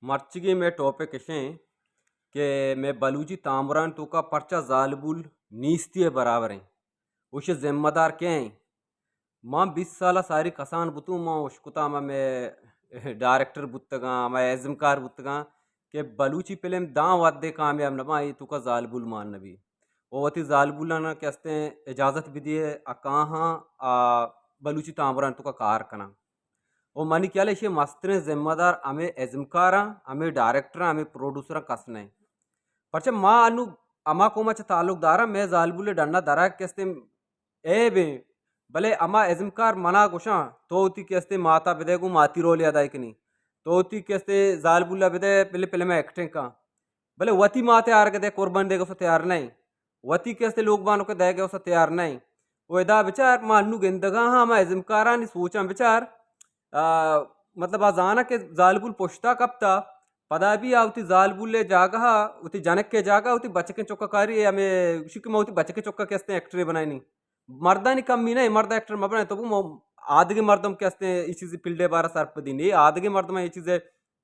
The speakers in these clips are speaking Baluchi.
مرچیگیں مئے ٹاپک اش انت کہ مئے بلوچی تامرانی توکا پرچا زالبول نیستی ءِ برابر انت، اوشی ذمہ دار کئے انت؟ من بیست سال ءَ ساری کسان بوتوں، من اشکتاں، ہما مئے ڈائریکٹر بوتگاں، ہما ازمکار بوتگاں کہ بلوچی فلم داں وھدے کامیاب نہ باں، اے توکا زالبول مان نہ بی۔ و وتی زالبولاں کہ استیں اجازت بدیے، آ کاہاں آ بلوچی تامرانی توکا کار کناں۔ و منی خیال ءَ ایشی مستریں ذمہ دار ہمے ازمکاراں، ہمے ڈائریکٹراں، ہمے پروڈیوسراں کس نہ انت۔ پرچہ ما انو ہما قوم ءَ چہ تعلق داراں، مئے زالبول ءِ ڈنا درا کہ استیں عیب انت، بلے ہما ازمکار منا گوشاں، تو وتی کہ استیں ماتا بدے گوں ماتی رولے ادا کنی، تو وتی کہ استیں زالبولا بدے پلے فلم ءَ ایکٹنگ کن، بلے وتی مات ءِ آرگ ءَ دے قربانی دیگ ءَ تیار نہ انت، وتی کہ استیں لوگ بانک ءَ دیگ ءَ تیار نہ انت۔ و ادا بچار، ما انو گندگا ہاں، ہما ازمکارانی سوچاں بچار، آ، مطلب، آ زاناں کہ زالبول پشتا کپتا، پدا بھی آ وتی زالبول ءِ جاگہ ءَ، وتی جنک ءِ جاگہ ءَ وتی بچکیں چکا کاری، ہمے گوشی کہ ما وتی بچکیں چکا کہ استیں ایکٹرے بنائینی۔ مردانی کمی نہ، مرد ایکٹر مہ بنائیں، تو بگو آدگہ مردم کہ استیں اے چیزی فیلڈ ءِ بارا سرپدی نی، آدگہ مردم اے چیز ءِ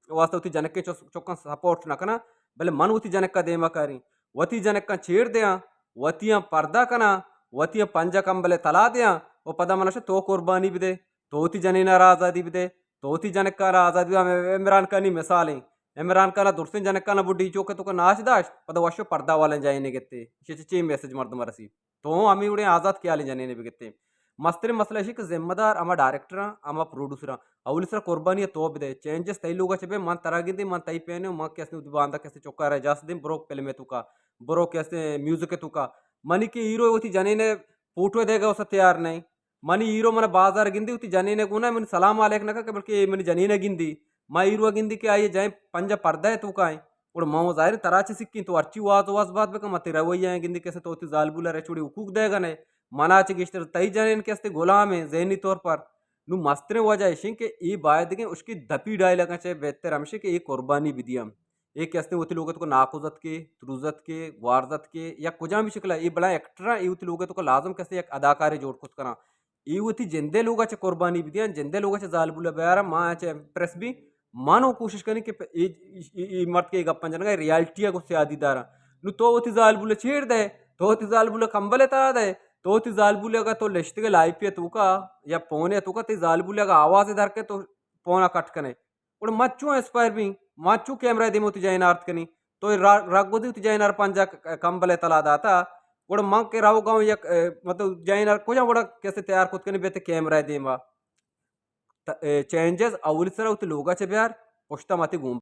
واسطہ وتی جنکیں چس-، چکاں سپورٹ نہ کناں، بلے من وتی جنکا دیما کاریں، وتی جنکاں چیر دیاں، وتیاں پردہ کناں، وتیاں پنجہ کمبل ءِ تلا دیاں، و پدا من اشاں تو قربانی بدے، تو وتی جنین ءَ را آزادی بدے، تو وتی جنکاں را آزادی بدے۔ ہمے عمران خانی مثال ایں، عمران خان ءَ درستیں جنکاں بڈی چوک ءِ توکا ناچ داشت، پدا وشو پردہ والیں جنینے گتے، ایشی چہ چے میسج مردم ءَ رسی؟ تو ہم ہمے وڑیں آزات خیالیں جنینے بگتے۔ مستریں مسئلہ ایشی کہ ذمہ دار ہما ڈائریکٹراں، ہما پروڈیوسراں۔ اولی سرا قربانی تو بدے، چینجز تئی لوگا چہ بے، من ترا گندیں، من تئی پین اوں، من کہ استیں وتی باندا کہ استیں چکا را اجازت دیں، برو فلم ءِ توکا، برو کہ استیں میوزک ءِ توکا۔ منی کہ ہیرو وتی جنین ءِ فوٹو دیگا اسا تیار نہ ایں۔ منی ہیرو منا بازار گندی، وتی جنین ءَ گون ءَ منی سلام علیک نہ کن کہ بلکہ منی جنین ءَ گندی۔ ما ہیرو ءَ گندی کہ آئی ءِ جائیں پنجہ پردہ ءِ توکا ایں۔ گڑا ما ظاہر ایں ترا چہ سکیں، تو ہرچی واز واز بات بکن، ما تئی رویہ ءَ گندی کہ استیں تو وتی زالبول ءَ را چوڑی حقوق دئیگا نہ ئے۔ منا چہ گیشتر تئی جنین کہ استیں غلام ایں ذہنی طور پر۔ نوں مستریں وجہ ایش ایں کہ اے بایدگیں اشکی دپی ڈائیلاگاں چہ بہتر ہمیش ایں کہ اے قربانی بدیاں۔ اے کہ استیں وتی لوگ ءِ توکا ناکوزتکے، تروزتکے، گوارزتکے یا کجام بھی شکل ءَ اے بلاہیں ایکٹراں، اے وتی لوگ ءِ توکا لازم کہ استیں یک اداکارے جوڑ کت کناں۔ اے وتی جندے لوگا چہ قربانی بدیاں، جندے لوگا چہ زالبول ءَ بیاراں، ما چہ امپریس بی، ما نوں کوشش کنیں کہ پ-، اے، اے، اے مرد کہ اے گپاں جنگا، اے ریالٹی ءَ گوں سیادی داراں۔ نوں تو وتی زالبول ءَ چیر دئے، تو وتی زالبول ءَ کمبل ءِ تہا دئے، تو وتی زالبول ءَ اگاں تو لشتگ ئے لائفی ءِ توکا یا پون ءِ توکا، تئی زالبول ءَ اگاں آوازے در کئے تو پون ءَ کٹ کنئے۔ گڑا ما چوں انسپائر بیں؟ ما چوں کیمرہ ءِ دیم ءَ وتی جنین ءَ آرت کنیں؟ تو اے را-، رگ ءَ دی وتی جنین ءَ را پنجاہ ک-، کمبل ءِ تلا داتا۔ گڑا من کہ روگ ءَ آں یک، اے، مطلب، جنین ءَ را کجام وڑا کسے تیار کت کنی بیت کیمرہ ءِ دیم ءَ؟ ت-، اے، چینجز اولی سرا وتی لوگ ءَ چہ بیار، پشت ءَ ماتی گون